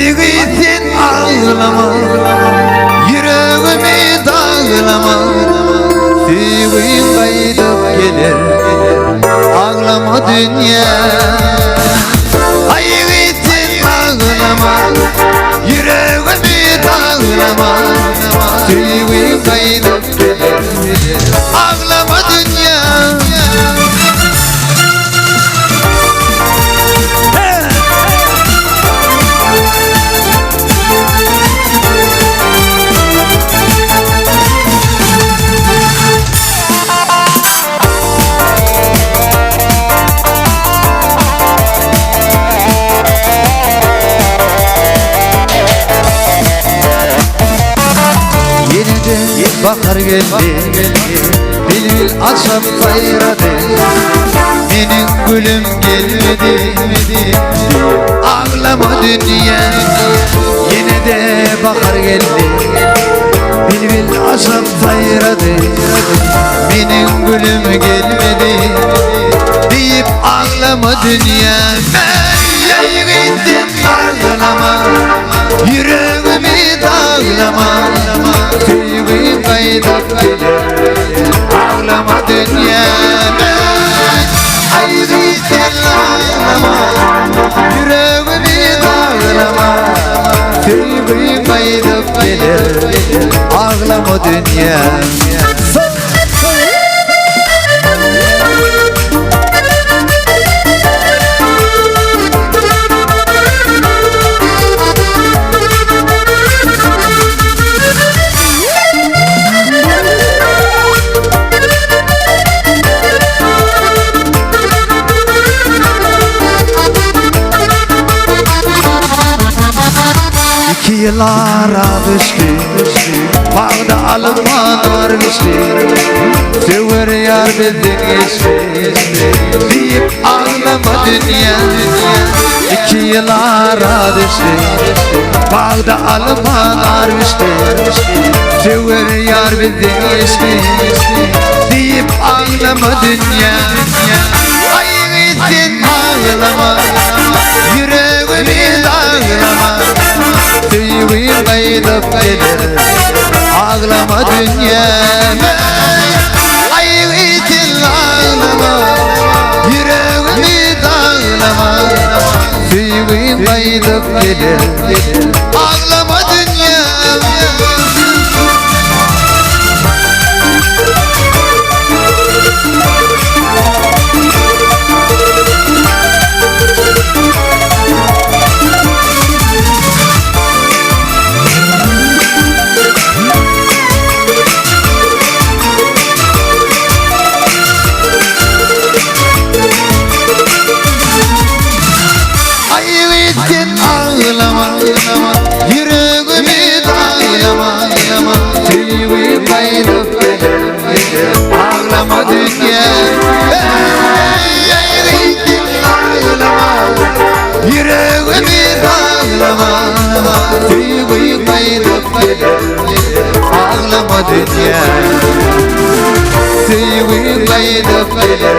Aýgy sen aglama, Ýüregimi daglama, Söýgim gaýdyp geler, Aglama dünýä. Aýgy sen aglama, Ýüregimi daglama, Söýgim gaýdyp geler, Aglama dünýä. Ýene-de bahar geldi, Bilbil açyp saýrady. Meniň gülüm gelmedi diýip aglama dünýä. Ýene-de bahar geldi, Bilbil açyp saýrady. Meniň gülüm gelmedi diýip aglama dünýä. Ýigitdim aglama, ýüregimi daglama, söýgim gaýdyp geler. Aglama dünýä. Aý sen aglama, ýüregimi daglama, söýgim gaýdyp geler. Aglama dünýä. Iki ýyl ara düşdi, Bagda alynman geçdi, Söwer ýar bizden geçdi, Diýip aglama dünýä. Iki ýyl ara düşdi, Bagda alynman geçdi, Söwer ýar bizden geçdi, Diýip aglama dünýä. Aý sen aglama, Ýüregimi daglama, Söýgim gaýdyp geler, Aglama dünýä. Aý sen aglama, Ýüregimi daglama, Söýgim gaýdyp geler, Aglama dünýä. Aýgy sen aglama, ýüregimi daglama, söýgi gaýdyp geler, aglama dünýä. Aýgy sen aglama, ýüregimi daglama, söýgi gaýdyp geler, aglama dünýä. Söýgi gaýdyp geler.